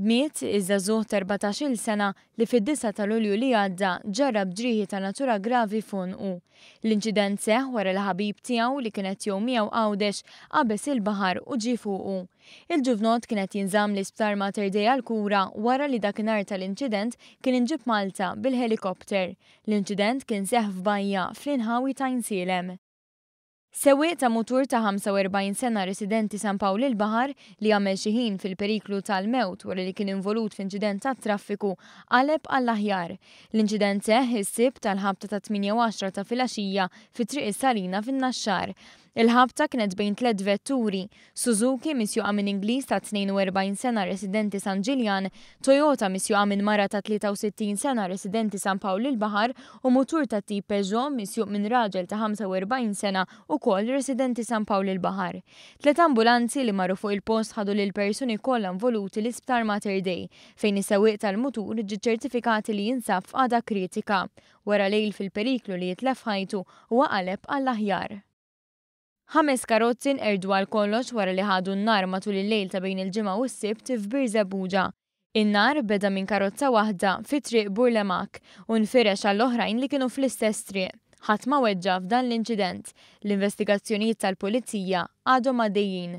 Miet iż-żagħżugħ ta' 14-il sena li fid-disgħa ta' Lulju li għadda ġarrab ġrieħi ta' natura gravi f'għonqu. L-inċident seħħ wara li ħabib tiegħu li kien qed jgħum miegħu Għawdex qabeż il-baħar u ġie fuqu. Il-ġuvnott kien qed jinżamm l-Isptar Mater Dei għall-kura wara li dakinhar tal-inċident kien inġieb Malta bil-ħelikopter. L-inċident kien seħħ f'bajja fl-inħawi t'Għajnsielem. Sewwieq ta' mutur ta' 45 sena residenti San Pawl il-Baħar li għamel xi ħin fil-periklu tal-mewt wara li kien involut f'inċident tat-traffiku qaleb għall-aħjar. L-inċident seħħ is-Sibt għall-ħabta tat-tmienja u għaxra ta' filgħaxija fi Triq is-Salina fin-Naxxar. Il-ħabta kienet bejn tlett vetturi, Suzuki misjuqa minn Ingliż ta' 42 sena residenti San Ġiljan, Toyota misjuqa minn mara ta' 63 sena residenti San Pawl il-Baħar u mutur tat-tip Peugeot misjuq minn raġel ta' 45 sena ukoll residenti San Pawl il-Baħar. Tliet ambulanzi li marru fuq il-post ħadu lill-persuni kollha involuti l-Isptar Mater Dei, fejn is-sewwieq tal-mutur ġie ċċertifikat li jinsab f'qagħda kritika. Wara lejl fil-periklu li jitlef ħajtu, huwa qaleb għall-aħjar. Ħames karozzi nqerdu għal kollox wara li ħadu n-nar matul il-lejl ta' bejn il-Ġimgħa u s-Sibt f'Birżebbuġa. In-nar beda minn karozza waħda fi Triq Burlemak u nfirex għall-oħrajn li kienu fl-istess triq. Ħadd ma weġġa' f'dan l-inċident. L-investigazzjonijiet tal-Pulizija għadhom għaddejjin.